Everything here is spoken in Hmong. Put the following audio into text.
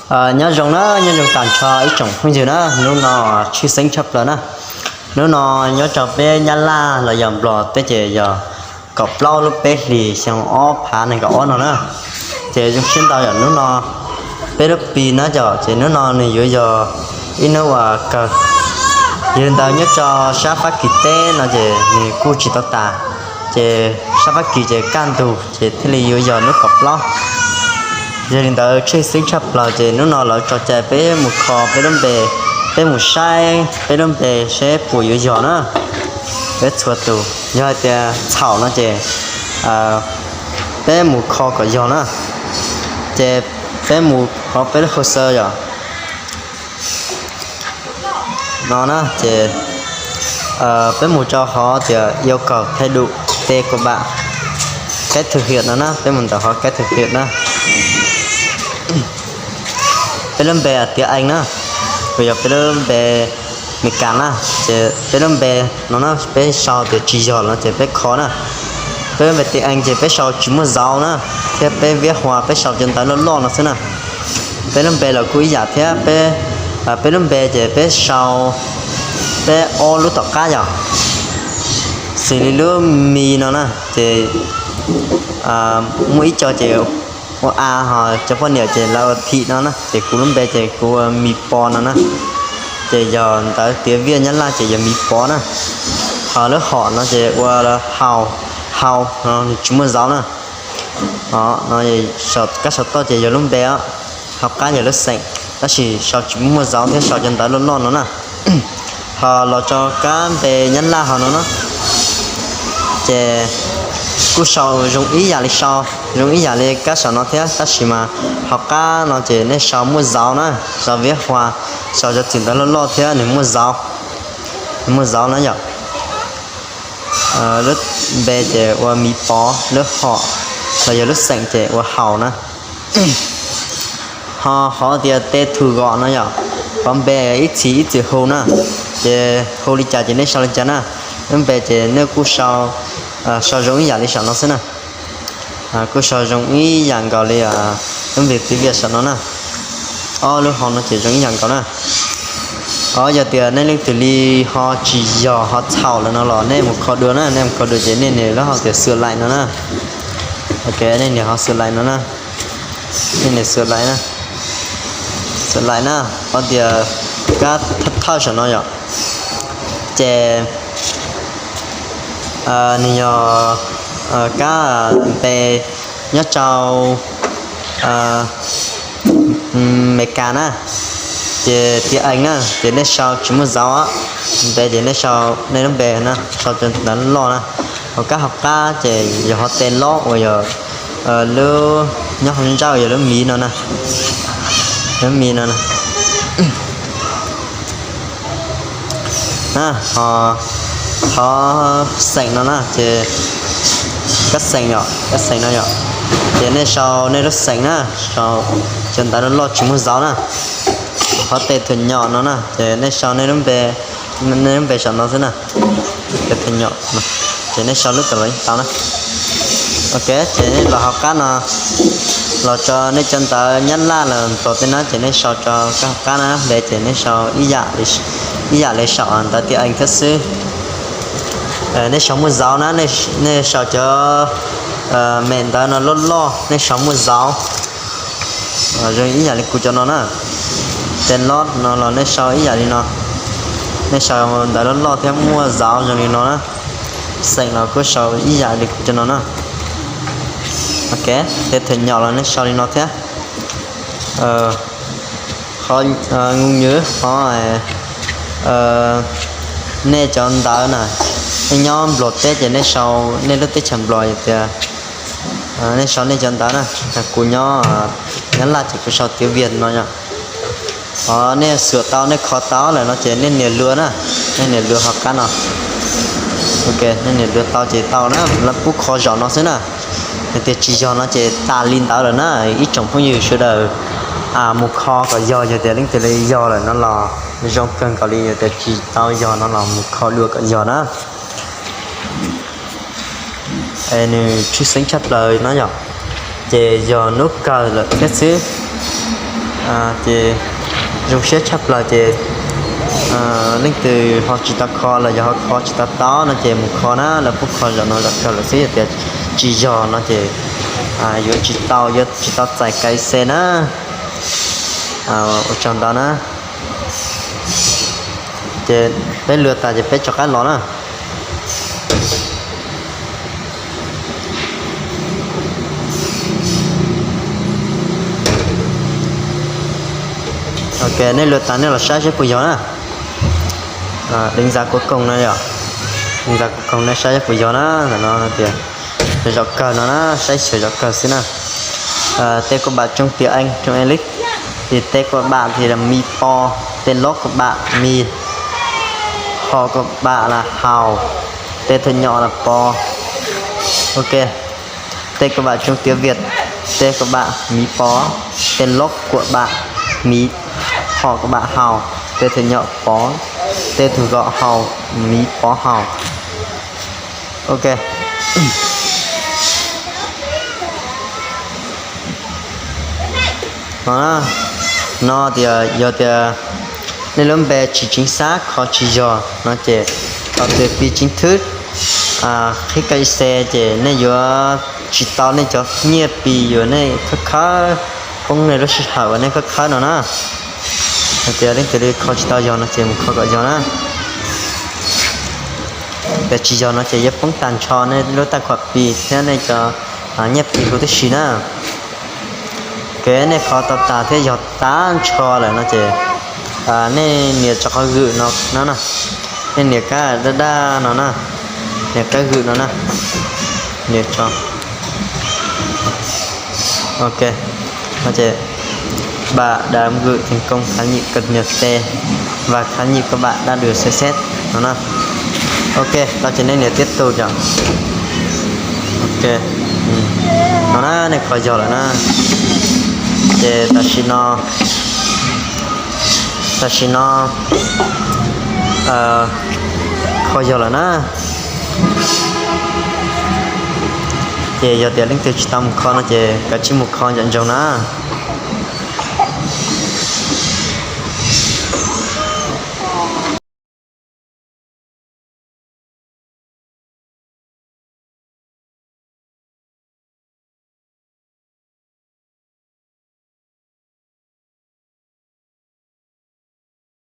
Nyob zoo na, nyob zoo tas nrho ib tsoom phooj ywg na, hnub no tshwj xeeb tshaj plaws na. Hnub no nyob rau peb Nyab Laj los yog Nplog teb ces yog kaum plaub lub peb hlis xyoo ob phav nees nkaum ob no na. Ces zoo siab ntau yog hnub no peb lub Pi na yom, ces hnub no nws yuav yog ib hnub uas kawg. Yog li ntawd nyob rau sab Fab Kis teb no ces nws kuj tsis tau tas, ces sab Fab Kis ces kaj ntug ces thiaj li yuav yog hnub kaum plaub. Yog li ntawd tshwj xeeb tshaj plaws ces hnub no lawv tso cai peb mus kho peb lub npe, peb mus saib peb lub npe seb puas yuav yog na. Peb txhua tus yog hais tias txhaum no ces peb mus kho kom yog na. Ces peb mus hauv peb lub hồ sơ yom. No na ces peb mus rau hauv tias yêu cầu thay đổi tên của bạn, cách thực hiện no na, peb mus ntawm hauv cách thực hiện na. Peb lub npe tias Ees na, kuj yog peb lub npe Meskas na, ces peb lub npe no na peb sau tias tsis yog no ces peb kho na. Peb lub npe tias Ees ces peb sau tsis muaj dấu na, thiab peb Viet Hoa peb sau cov ntawv loj loj no xwb na. Peb lub npe los kuj ib yam thiab, peb lub npe ces peb sau peb ob lub tom qab yom. Xws li lub Mi no na ces muaj ib co ces ua A, ho cov poj niam ces lawv ua Thị no na, ces kuv lub npe ces kuv ua Mi Pov no na. Ces yog ntawv tias Viaj Nyab Laj ces yog Mi Pov na. Ho lub Hom no ces ua Hau, Hau no tsis muaj dấu na. Kab sau toj ces yog lub npe, hauv qab yog lub xeem, tab sis sau tsis muaj dấu thiab sau cov ntawv loj loj no na. Ho los rau kab npe Nyab Laj ho no na, ces kuj sau zoo ib yam li, sau zoo ib yam li kab saum no thiab, tab sis mas hauv qab no ces nej sau muaj dấu na, sau Viaj Hua, sau cov txim ntawv loj loj thiab nws muaj dấu, nws muaj dấu na yom. Lub npe ces ua Mi Pov, lub Hom los yog lub xeem ces ua Hau na. Ho qhov tias tên thường gọi no yom, qhov npe ib txhis ib txwm hu na, ces hu li cas ces nej sau li cas na. Lub npe ces nej kuj sau, sau zoo ib yam li saum no xwb na. Kuj sau zoo ib yam nkaus li lub npe tiếng Việt saum no na. Ob lub hau no ces zoo ib yam nkaus na. Ho yog tias nej leej twg li ho tsis yog ho txhaum lawm no los nej mus kho dua na, nej mus kho dua ces nej nias lub hau tias sửa lại no na. Ok, nej nias hau sửa lại no na. Nej nias sửa lại na. Sửa lại na, qhov tias kab thawj saum no yom. Ces nws yog kab npe nyob rau Meskas na, ces tias Ees na, ces nej sau tsis muaj dấu, npe ces nej sau nej lub npe na, sau cov ntawv loj na. Hauv kab hauv qab ces yog hauv tên loj uas yog lub nyob hauv ntsaj uas yog lub Mi no na, lub Mi no na. Ho qhov xeem no na ces kab xeem yom, kab xeem no yom, ces nej sau nej lub xeem na, sau cov ntawv loj loj tsis muaj dấu na. Qhov tên thường gọi no na ces nej sau nej lub npe, nej lub npe saum no xwb na. Tên thường gọi, ces nej sau lub tawm los yeej tau na. Ok, ces nej los hauv qab no, los tso nej cov ntawv Nyab Laj los Nplog tej na ces nej sau rau kab hauv qab na, npe ces nej sau ib yam li saum ntawv tias Ees thiab xwb. Nej sau muaj dấu na, nej sau cov me ntawv no loj loj nej sau muaj dấu. Zoo ib yam li kuv cov no na, tên loj no los nej sau ib yam li no, nej sau ntawv loj loj thiab muaj dấu zoo li no na. Xeem los kuj sau ib yam li kuv cov no na. Ok, tên thường gọi los nej sau li no thiab. Qhov ngôn ngữ, qhov nej cov ntawv na, nej nyob Nplog teb ces nej sau nej lub teb chaws Nplog tias, nej sau nej cov ntawv na. Kuv nyob Nyab Laj ces kuv sau tiếng Việt no yom. Qhov nej sửa tau nej kho tau lawm no ces nej nias luag na, nej nias luag hauv qab no. Ok, nej nias luag tau ces tau na, lawv pub kho zaum no xwb na. Yog tias tsis yog no ces tas li ntawd lawm na. Ib tsoom phooj ywg sawv daws mus kho kom yog, yog tias leej twg li yog lawm no los zoo kawg nkaus li, yog tias tsis tau yog no los mus kho dua kom yog na. Es nws tshwj xeeb tshaj plaws no yom, ces yog hnub kawg lawm thiab xwb. Ces zoo siab tshaj plaws ces leej twg ho tsis tau kho los yog ho kho tsis tau taub no ces mus kho na, lawv pub kho zaum no zaum kawg lawm xwb, yog tias tsis yog no ces yuav tsis tau, yuav tsis tau txais K Y C na. Ua tsaug ntau na. Ces peb lwm tas ces peb rov qab los na. Ok, nej lwm tas nej los saib seb puas yog na. Đánh giá cuối cùng no yom, đánh giá cuối cùng nej saib seb puas yog na, ntawm no tias zaum kawg no na, saib xyuas zaum kawg xwb na. Tên của bạn trong tiếng Anh, trong English thì tên của bạn thì là Mi Po, tên lốt của bạn Mi, họ của bạn là Hào, tên thật nhỏ là Po. Ok. Tên của bạn trong tiếng Việt, tên của bạn Mỹ Pó, tên lốt của bạn Mỹ, họ của bạn Hào, tên thật nhỏ Pó, tên thường gọi Hào, Mỹ Pó Hào. Ok. No, no tias yog tias nej lub npe tsis chính xác, kho tsis yog no ces thaum twg pi chính thức, qhib K Y C ces nej yuav tsis tau nej cov nyiaj pi, yuav nej khawb khawb, poob nej lub sij hawm uas nej khawb khawb no na. Hais tias leej twg li kho tsis tau yog no ces mus kho kom yog na. Tias tsis yog no ces yuav poob tag nrho nej lub tài khoản pi thiab nej cov nyiaj pi huv tib si na. Kev nej kho tau tas thiab yog tag nrho lawm no ces nej nias rau qhov gwm no na, nej nias kab daj daj no na, nias kab gwm no na, nias tso. Ok, no ces bạn đã gửi thành công khám nghiệm cập nhật tên và khám nghiệm của bạn đã được xem xét no na. Ok, tau ces nej nias tiếp tục yom. Ok, no na nej kho yog lawm na. Ces tam sim no, tam sim no kho yog lawm na. Ces yog tias leej twg tsis tau mus kho no ces kav tsij mus kho nco ntsoov na.